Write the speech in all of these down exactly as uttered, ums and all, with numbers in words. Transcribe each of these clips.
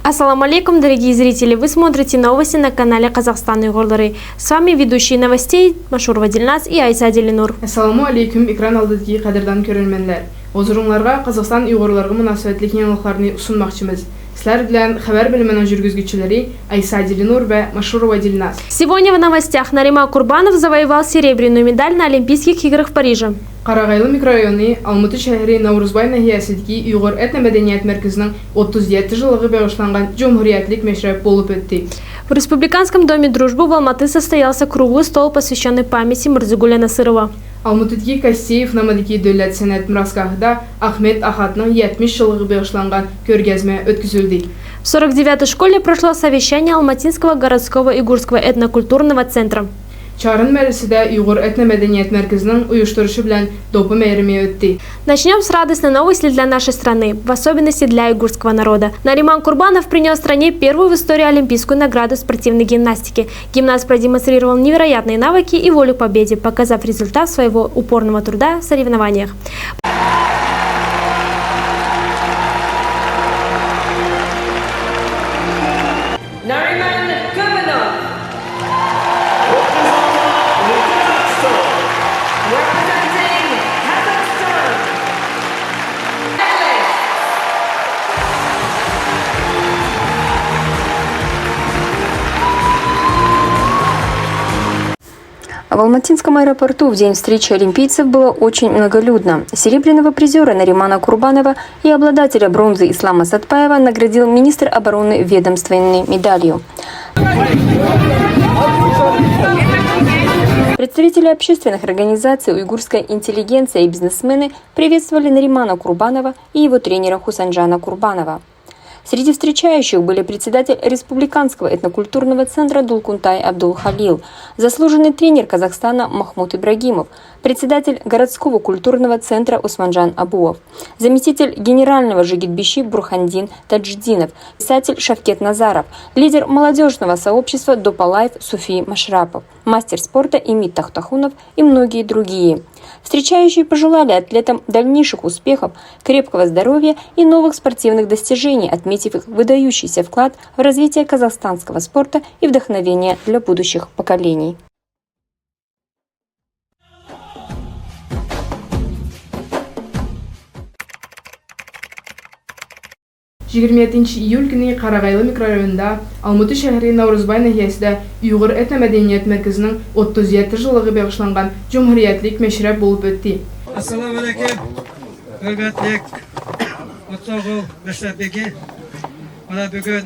Ассаламу алейкум, дорогие зрители! Вы смотрите новости на канале Казахстан Уйгурлары. С вами ведущие новостей Машурова Дильназ и Айса Дилинур. ئەسسالامۇ ئەلەيكۇم، ئېكران ئالدىدىكى قەدىردان كۆرۈرمەنلەر. ھۇزۇرۇڭلارغا قازاقىستان ئۇيغۇرلىرىغا مۇناسىۋەتلىك يېڭىلىقلارنى سۇنماقچىمىز. سىلەر بىلەن خەۋەر بۆلۈمىنىڭ جۈرگۈزگۈچىلىرى ئەيسا جېلىنۇر ۋە ماشۇرۇۋا جېلىناز. Сегодня в новостях. Нариман Курбанов завоевал серебряную медаль на Олимпийских играх в Париже. قاراخايلا مىكرورايونى، ئالمۇتى شەھىرى نەۋرۇزباي ناھىيەسىدىكى ئۇيغۇر ئېتنو مەدەنىيەت مەركىزىنىڭ ئوتتۇز يەتتە يىللىقىغا بېغىشلانغان جۇمھۇرىيەتلىك مەشرەپ بولۇپ ئۆتتى. В Республиканском доме дружбы в Алматы состоялся круглый стол, посвящённый памяти Мырзыгуля Насырова. ئالمۇتىدىكى كاستيېف نامىدىكى دۆلەت سەنئەت مىراسگاھىدا ئاخمەت ئاخاتنىڭ يەتمىش يىللىقىغا بېغىشلانغان كۆرگەزمە ئۆتكۈزۈلدى. В сорок девятой школе прошло совещание Алматинского городского уйгурского этнокультурного центра. چارىن مەھەللىسىدە ئۇيغۇر ئېتنو مەدەنىيەت مەركىزىنىڭ ئۇيۇشتۇرۇشى بىلەن دوپپا مەيرىمى ئۆتتى. Начнём с радостной новости для нашей страны, в особенности для уйгурского народа. Нариман Курбанов принёс стране первую в истории олимпийскую награду в спортивной гимнастике. Гимнаст продемонстрировал невероятные навыки и волю к победе, показав результат своего упорного труда в соревнованиях. Nariman Kurbanov. Representing Kazakhstan. В Алматинском аэропорту в день встречи олимпийцев было очень многолюдно. Серебряного призёра Наримана Курбанова и обладателя бронзы Ислама Сатпаева наградил министр обороны ведомственной медалью. Представители общественных организаций, уйгурская интеллигенция и бизнесмены приветствовали Наримана Курбанова и его тренера Хусанджана Курбанова. Среди встречающих были председатель Республиканского этнокультурного центра Дулкунтай Абдул-Халил, заслуженный тренер Казахстана Махмуд Ибрагимов, председатель городского культурного центра Усманджан Абуов, заместитель генерального жигитбиши Бурхандин Таджиддинов, писатель Шавкет Назаров, лидер молодёжного сообщества Допалайф Суфи Машрапов, мастер спорта Имит Тахтахунов и многие другие. Встречающие пожелали атлетам дальнейших успехов, крепкого здоровья и новых спортивных достижений, отметив их выдающийся вклад в развитие казахстанского спорта и вдохновение для будущих поколений. يىگىرمە يەتتىنچى ئىيۇل كۈنى قاراخايلا مىكرورايونىدا، ئالمۇتى شەھىرى ناۋرۇزباي ناھىيەسىدە ئۇيغۇر ئېتنو مەدەنىيەت مەركىزىنىڭ ئوتتۇز يەتتە يىللىقىغا بېغىشلانغان جۇمھۇرىيەتلىك مەشرەپ بولۇپ ئۆتتى. ئەسسالامۇئەلەيكۇم، ھۆرمەتلىك ئوتسوغۇل مەشرەپ بېگى. مانا بۈگۈن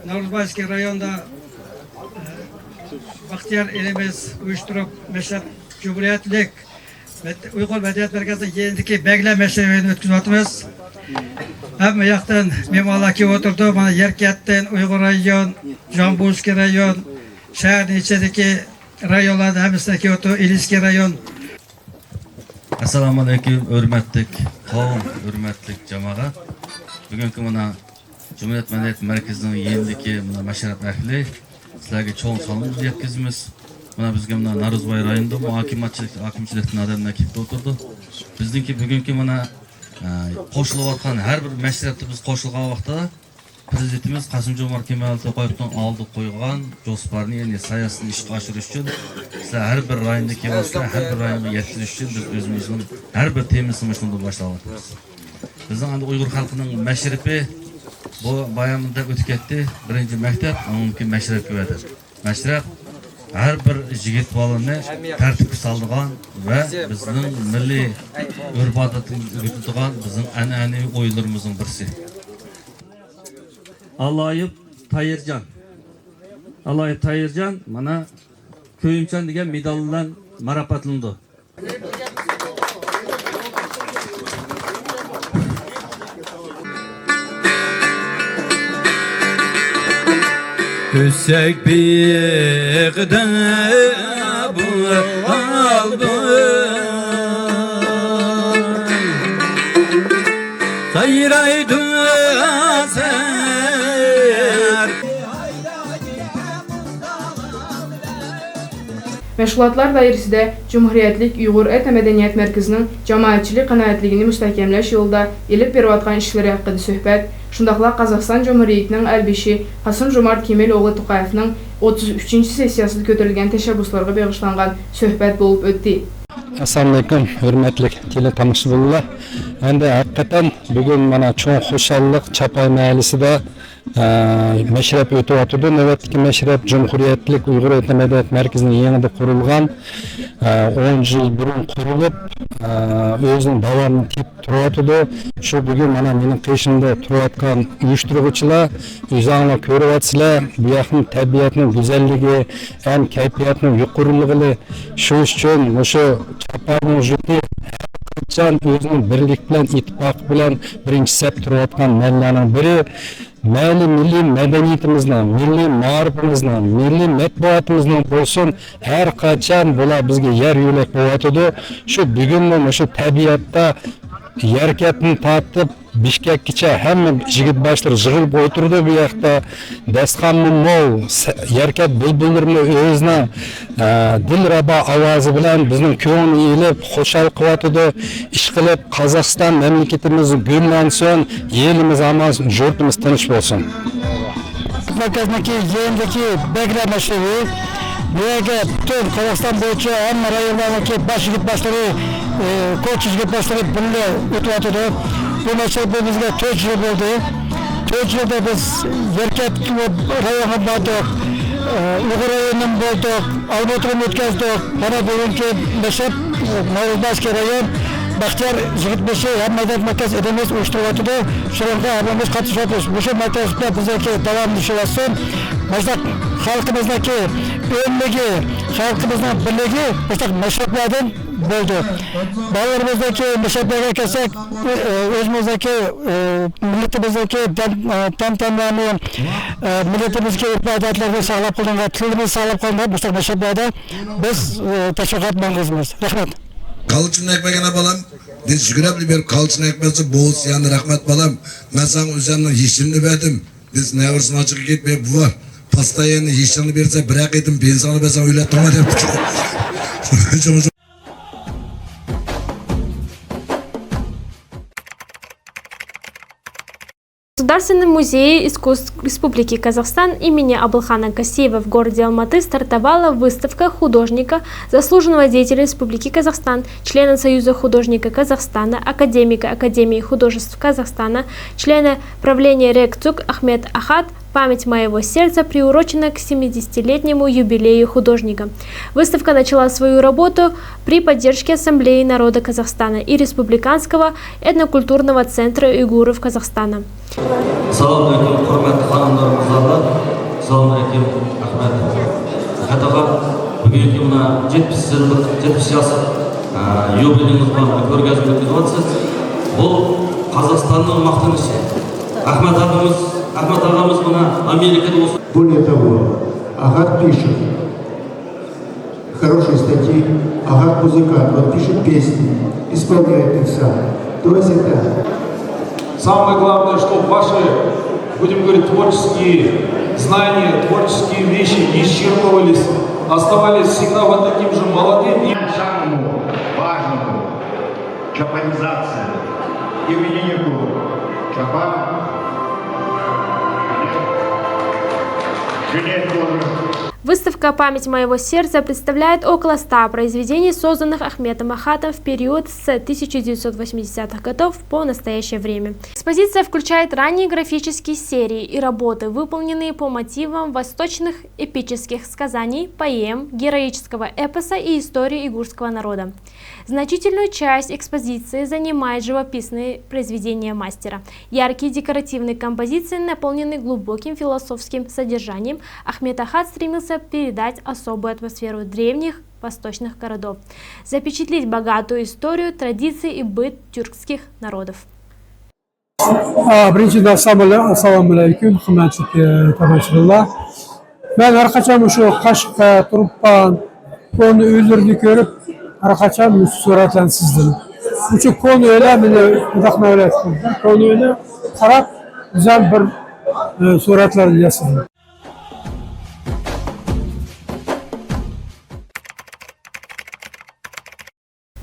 ناۋرۇزبايسكىي رايونىدا، ئە، بەختىيار ئىنىمىز ئۇيۇشتۇرۇپ، مەشرەپ جۇمھۇرىيەتلىك مەد-، ئۇيغۇر مەدەنىيەت مەركىزىنىڭ يېنىدىكى بەگلەر مەشرىپىنى ئۆتكۈزۈۋاتىمىز. ھەممە ياقتىن مېھمانلار كېلىۋاتىدۇ. مانا يەركەنتتىن، ئۇيغۇر رايون، جامبۇلسكىي رايون، شەھەرنىڭ ئىچىدىكى رايونلاردىن ھەممىسىدىن كېلىۋاتىدۇ. ئىلىسكىي رايون. ئەسسالامۇئەلەيكۇم، ھۆرمەتلىك قوۋم، ھۆرمەتلىك جامائەت. بۈگۈنكى مانا جۇمھۇرىيەت مەدەنىيەت مەركىزىنىڭ يېنىدىكى مانا مەشرەپ ئەھلى، سىلەرگە چوڭ سالامىمىزنى يەتكۈزىمىز. مانا بىزگە مانا نارۇزباي رايونىدىمۇ ھاكىمچىلىك، ھاكىمچىلىكتىن ئادەملەر كېلىپ ئولتۇرىدۇ. بىزنىڭكى بۈگۈنكى مانا، ئە، قوشۇلۇۋاتقان ھەر بىر مەشرەپتە بىز قوشۇلغان ۋاقىتتا پىرېزىدېنتىمىز قاسىم جومارت كېمال توقايېۋنىڭ ئالدىغا قويغان جوپۇرنى، يەنى ساياسىتىنى ئىشقا ئاشۇرۇش ئۈچۈن، سىلەر ھەر بىر رايوندا كېلىۋاتسىلەر، ھەر بىر رايونغا يەتكۈزۈش ئۈچۈن بىز ئۆزىمىزنىڭ ھەر بىر تېمىسىنى مۇشۇندىن باشلاۋاتىمىز. بىزنىڭ ئەمدى ئۇيغۇر خەلقىنىڭ مەشرىپى بۇ بايامدەك ئۆتۈپ كەتتى. بىرىنچى مەكتەپ، ئاندىن كېيىن مەشرەپكە ئۆتتى. مەشرەپ ھەر بىر يىگىت بالىنى تەرتىپكە سالىدىغان ۋە بىزنىڭ مىللىي ئۆرپ-ئادىتىمىزنى ئۆگىتىدىغان بىزنىڭ ئەنئەنىۋى ئويۇنلىرىمىزنىڭ بىرسى. ئالايىپ تايىرجان. ئالايىپ تايىرجان، مانا، كۆيۈمچان دېگەن مېدال بىلەن ماراپاتلىنىدۇ. ئۆسەك بېغىدا بۇ ئالدىن سايرايدۇ سەھەر. مەشغۇلاتلار دائىرىسىدە جۇمھۇرىيەتلىك ئۇيغۇر ئېتنو مەدەنىيەت مەركىزىنىڭ جامائەتچىلىك قانائەتچىلىكىنى مۇستەھكەملەش يولىدا ئېلىپ بېرىۋاتقان ئىشلىرى ھەققىدە سۆھبەت، شۇنداقلا قازاقىستان جۇمھۇرىيىتىنىڭ ئەلبېشى قاسىم جومارت كېمىل ئوغلى توقايېۋنىڭ ئوتتۇز ئۈچىنچى سېسسىيەسىدە كۆتۈرۈلگەن تەشەببۇسلىرىغا بېغىشلانغان سۆھبەت بولۇپ ئۆتتى. ئەسسالامۇئەلەيكۇم، ھۆرمەتلىك تېلېتاماشىبىنلار. ئەمدى ھەقىقەتەن بۈگۈن مانا چوڭ خۇشاللىق چاپاي مەھەللىسىدە، ئە، مەشرەپ ئۆتۈۋاتىدۇ. نۆۋەتتىكى مەشرەپ جۇمھۇرىيەتلىك ئۇيغۇر ئېتنو مەدەنىيەت مەركىزىنىڭ يېڭىدا قۇرۇلغان، ئە، ئون يىل بۇرۇن قۇرۇلۇپ، ئە، ئۆزىنىڭ داۋامىنى تېپىپ تۇرۇۋاتىدۇ. شۇ بۈگۈن مانا مېنىڭ قېشىمدا تۇرۇۋاتقان ئۇيۇشتۇرغۇچىلار، ئۆزۈڭلار كۆرۈۋاتىسىلەر، بۇ ياقنىڭ تەبىئەتنىڭ گۈزەللىكى ھەم كەيپىياتنىڭ يۇقىرىلىقى. شۇ ئۈچۈن مۇشۇ چاپاينىڭ يۇرتى ھەر قاچان ئۆزىنىڭ بىرلىك بىلەن، ئىتتىپاق بىلەن بىرىنچى سەپتە تۇرۇۋاتقان مەھەللىلەرنىڭ بىرى. مەيلى مىللىي مەدەنىيىتىمىزنىڭ، مىللىي مائارىپىمىزنىڭ، مىللىي مەتبۇئاتىمىزنىڭ بولسۇن، ھەر قاچان بۇلار بىزگە يار يۆلەك بولۇۋاتىدۇ. شۇ بۈگۈنمۇ مۇشۇ تەبىئەتتە يەركەنتتىن تارتىپ بىشكەككىچە ھەممە يىگىت باشلىرى يىغىلىپ ئولتۇرىدۇ بۇ ياقتا. داستىخانمۇ مول، سە-، يەركەنت بۈلبۈللىرىمۇ ئۆزىنىڭ، ئە، دىلرەبا ئاۋازى بىلەن بىزنىڭ كۆڭۈلنى ئېلىپ، خۇشال قىلىۋاتىدۇ. ئىشقىلىپ، قازاقىستان مەملىكىتىمىز گۈللەنسۇن، ئېلىمىز ئامان، يۇرتىمىز تىنچ بولسۇن. مەركەزنىڭكى يېنىدىكى بەگلەر مەشرىپى. بۇ يەرگە پۈتۈن قازاقىستان بويىچە ھەممە رايونلاردىكى باش يىگىت باشلىرى، ئى، كوچا يىگىت باشلىرى بىللە ئۆتۈۋاتىدۇ. بۇ مەشرىپ بىزگە تۆت يىل بولدى. تۆت يىلدا بىز يەركەنت رايونىغا باردۇق، ئى، ئۇيغۇر رايونىنىمۇ بولدۇق، ئالمۇتىنىمۇ ئۆتكەزدۇق. مانا بۈگۈنكى مەشرەپ، ئى، ناۋرۇزباشكى رايون، بەختىيار يىگىت بېشى ھەم مەدەنىيەت مەركەزى ئىدىيەمىز ئۇيۇشتۇرۇۋاتىدۇ. شۇنىڭغا ھەممىمىز قاتنىشىۋاتىمىز. مۇشۇ مەركەزدە بىزنىڭكى داۋاملىشىۋاتسۇن. مۇشۇنداق خەلقىمىزنىڭكى ئۆملۈكى، خەلقىمىزنىڭ بىرلىكى مۇشۇنداق مەشرەپلەردىن بولىدۇ. بالىلىرىمىزنىڭكى مەشرەپلەرگە كەلسەك، ئۆ-، ئۆزىمىزنىڭكى، ئۆ، مىللىتىمىزنىڭكى دەم-، ئە، تەم-تەملەرنى، ئە، مىللىتىمىزنىڭكى ئۆرپ-ئادەتلىرىنى ساقلاپ قالغانغا، تىلىمىزنى ساقلاپ قالغانغا مۇشۇنداق مەشرەپلەردە بىز، ئە، تەشۋىقات ماڭغۇزىمىز. رەھمەت. قالچىنى ئەكمەگىنە بالام، بىز يۈگۈرەپلا بېرىپ قالچىنى ئەكمەسە بولسا يەنە رەھمەت بالام. مەن ساڭا ئۆزۈمنىڭ يېشىمنى بەردىم. بىز نەۋرىسىنىڭ ئاچىغا كېتىپ بۇ بار. پاستايەننى يېشىڭنى بەرسە بىرەر قېتىم بېنزىننى بەرسەڭ ئۆلەپ تۇرما دەپ. В Государственном музее искусств Республики Казахстан имени Абылхана Касиева в городе Алматы стартовала выставка художника, заслуженного деятеля Республики Казахстан, члена Союза художника Казахстана, академика Академии художеств Казахстана, члена правления РЭК ЦУК Ахмед Ахат «Память моего сердца» приурочена к семидесятилетнему юбилею художника. Выставка начала свою работу при поддержке Ассамблеи народа Казахстана и Республиканского этнокультурного центра уйгуров Казахстана. Салам алейкум, hurmatli xonimlar, qizlar. Салам алейкум, Ахмед Ахат аға. Бүгінгі мына жетпіс жылдық, жетпіс жастық, ә, юбилейіңіз бар, көргәзме өткізіп жатсыз. Бұл Қазақстанның мақтанышы. Ахмет ағамыз, Ахмет ағамыз мына Америкада осы. Более того, Ахат пишет хорошие статьи, Ахат музыкант, он пишет песни, исполняет их сам. То есть это... Самое главное, чтобы ваши, будем говорить, творческие знания, творческие вещи не исчерпывались, оставались всегда вот таким же молодым и... Самому важному. Чапанизация. Имениннику Чапан. Жене тоже. Выставка «Память моего сердца» представляет около ста произведений, созданных Ахметом Ахатом в период с тысяча девятьсот восьмидесятых годов по настоящее время. Экспозиция включает ранние графические серии и работы, выполненные по мотивам восточных эпических сказаний, поэм, героического эпоса и истории уйгурского народа. Значительную часть экспозиции занимают живописные произведения мастера. Яркие декоративные композиции наполнены глубоким философским содержанием. Ахмед Ахат стремился передать особую атмосферу древних восточных городов, запечатлеть богатую историю, традиции и быт тюркских народов. ئا، بىرىنچىدىن، ئەسسالامۇ ئەلەيكۇم، ھۆرمەتلىك، ئە، تاماشىبىنلار. مەن ھەر قاچان مۇشۇ قاشقا تۇرۇپ قالغان كونا ئۆيلىرىنى كۆرۈپ، ھەر قاچان مۇشۇ سۈرەتلەرنى سىزدىم. مۇشۇ كونا ئۆيلەر مېنى مۇنداق نەۋرەتتى. كونا ئۆيلەر قاراپ، گۈزەل بىر، ئە، سۈرەتلەرنى ياسىدىم.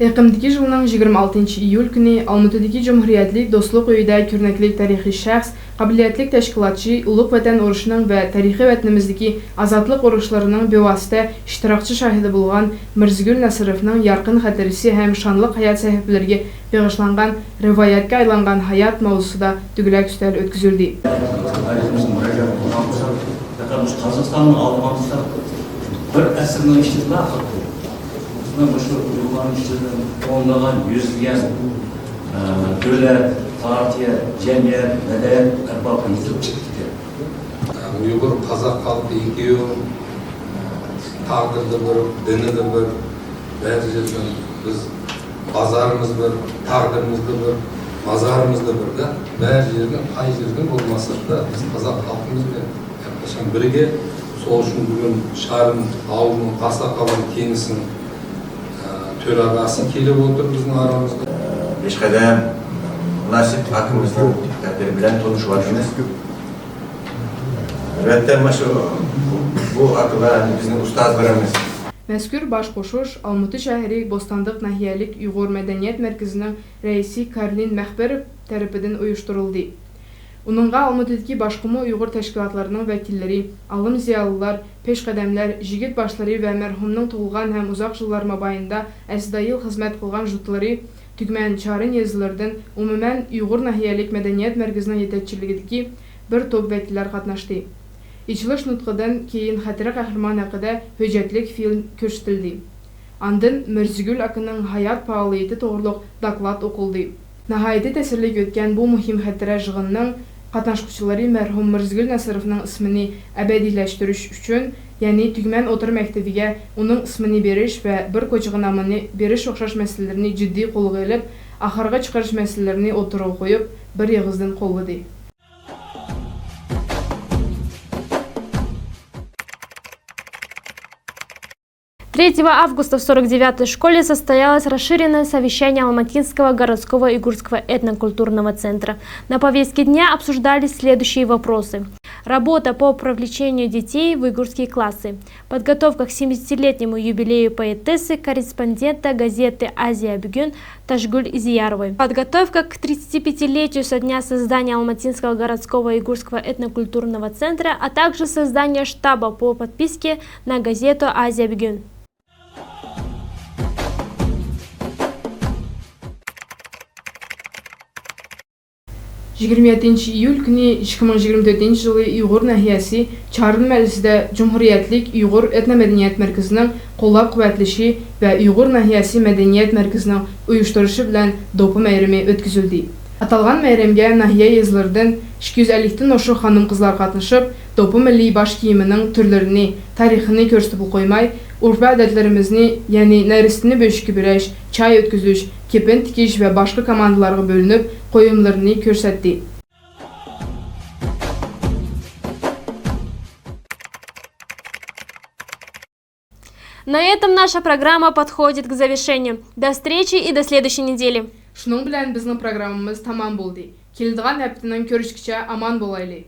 ئېقىمدىكى يىلنىڭ يىگىرمە ئالتىنچى ئىيۇل كۈنى ئالمۇتىدىكى جۇمھۇرىيەتلىك دوستلۇق ئۆيىدە كۆرنەكلىك تارىخىي شەخس قابىلىيەتلىك تەشكىلاتچى، ئۇلۇغ ۋەتەن ئۇرۇشىنىڭ ۋە تېرىخىي ۋەتىنىمىزدىكى ئازادلىق ئۇرۇشلىرىنىڭ بىۋاسىتە ئىشتىراكچى شاھىدى بولغان مىرزىگۈل نەسىروفنىڭ يارقىن خاتىرىسى ھەم شانلىق ھايات سەھىپىلىرىگە بېغىشلانغان رىۋايەتكە ئايلانغان ھايات ماۋزۇسىدا دۆگىلەك ئۈستەل ئۆتكۈزۈلدى. تارىخىمىزنى مۇراجىئەت قىلغان بولساق، پەقەت مۇشۇ قازاقىستاننىڭ ئالدىمىزدا بىر ئەسىرنىڭ ئىچىدىلا بىزنىڭ مۇشۇ ئۇيغۇرلارنىڭ ئىچىدىن ئونلىغان، يۈزلىگەن، ئە، دۆلەت، پارتىيە، جەمئىيەت، مەدەنىيەت ئەربابى يېتىلىپ چىقىپتىكەن. ئۇيغۇر، قازاق خەلقى ئىككىيو، تەقدىرى بىر، دىنى بىر، بەزى يەردىن بىز بازارىمىز بىر، تەقدىرىمىز بىر، مازارىمىز بىر دە، بەزى يەردىن، قايسى يەردىن بولماساق دا، بىز قازاق خەلقىمىز بىلەن گەپلەشكەن بىرگە. سول ئۈچۈن بۈگۈن شارىن ئاۋۇلىنىڭ ئاقساقاللار كېڭىشىنىڭ، ئە، تۆرەگاسى كېلىپ ئولتۇر بىزنىڭ ئارىمىزغا. پېشقەدەم ناسىپ ئاكىمىزنىڭ تەقدىرى بىلەن تونۇشۇۋاتىمىز. ئەلۋەتتە، مانا شۇ، بۇ ئاكىلار بىزنىڭ ئۇستازلىرىمىز. مەزكۇر باش قوشۇش ئالمۇتى شەھىرى بوستانلىق ناھىيەلىك ئۇيغۇر مەدەنىيەت مەركىزىنىڭ رەئىسى كارلىن مەخبىروف تەرىپىدىن ئۇيۇشتۇرۇلدى. ئۇنىڭغا ئالمۇتىدىكى باشقىمۇ ئۇيغۇر تەشكىلاتلىرىنىڭ ۋەكىللىرى، ئالىم زىيالىيلار، پېشقەدەملەر، يىگىت باشلىرى ۋە مەرھۇمنىڭ تۇغۇلغان ھەم ئۇزاق يىللار مابەينىدە ئەستايىدىل خىزمەت قىلغان جۇتلىرى، تۈگمەن، چارىن يېزىلىرىدىن، ئومۇمەن، ئۇيغۇر ناھىيەلىك مەدەنىيەت مەركىزىنىڭ يېتەكچىلىكىدىكى بىر توپ ۋەكىللەر قاتناشتى. ئېچىلىش نۇتقىدىن كېيىن خەتىرە قەھرىمان ھەققىدە ھۆججەتلىك فىلىم كۆرسىتىلدى. ئاندىن مىرزىگۈل ئاكىنىڭ ھايات پائالىيىتى توغرۇلۇق دوكلات ئوقۇلدى. ناھايىتى تەسىرلىك ئۆتكەن بۇ مۇھىم خەتىرە يىغىنىنىڭ قاتناشقۇچىلىرى مەرھۇم مىرزىگۈل نەسىروفنىڭ ئىسمىنى ئەبەدىيلەشتۈرۈش ئۈچۈن، يەنى تۈگمەن ئوتتۇرا مەكتىۋىگە ئۇنىڭ ئىسمىنى بېرىش ۋە بىر كوچىغا نامىنى بېرىش ئوخشاش مەسىلىلىرىنى جىددىي قولغا ئېلىپ، ئاخىرغا چىقىرىش مەسىلىلىرىنى ئوتتۇرىغا قويۇپ، بىر ئېغىزدىن قوللىدى. Третьего августа в сорок девятой школе состоялось расширенное совещание Алматинского городского уйгурского этнокультурного центра. На повестке дня обсуждались следующие вопросы. Работа по привлечению детей в уйгурские классы. Подготовка к семидесятилетнему юбилею поэтессы, корреспондента газеты «Азия Бюгюн» Ташгуль Изияровой. Подготовка к тридцатипятилетию со дня создания Алматинского городского уйгурского этнокультурного центра, а также создание штаба по подписке на газету «Азия Бюгюн». يىگىرمە يەتتىنچى ئىيۇل كۈنى ئىككى مىڭ يىگىرمە تۆتىنچى يىلى ئۇيغۇر ناھىيەسى چارىن مەھەللىسىدە جۇمھۇرىيەتلىك ئۇيغۇر ئېتنو مەدەنىيەت مەركىزىنىڭ قوللاپ-قۇۋۋەتلىشى ۋە ئۇيغۇر ناھىيەسى مەدەنىيەت مەركىزىنىڭ ئۇيۇشتۇرۇشى بىلەن دوپپا بايرىمى ئۆتكۈزۈلدى. ئاتالغان بايرامغا ناھىيە يېزىلىرىدىن ئىككى يۈز ئەللىكتىن ئوشۇق خانىم-قىزلار قاتنىشىپ، دوپپا مىللىي باش كىيىمىنىڭ تۈرلىرىنى، تارىخىنى كۆرسىتىپلا قويماي، ئۆرپ-ئادەتلىرىمىزنى، يەنى نەرىستىنى بۆشۈككە بېرىش، چاي ئۆتكۈزۈش، كېپىن تىكىش ۋە باشقا كوماندىلارغا بۆلۈنۈپ، قويۇملىرىنى كۆرسەتتى. На этом наша программа подходит к завершению. До встречи и до следующей недели. شۇنىڭ بىلەن بىزنىڭ پروگراممىمىز تامام بولدى. كېلىدىغان ھەپتىنىڭ كۆرۈشكىچە ئامان بولايلى.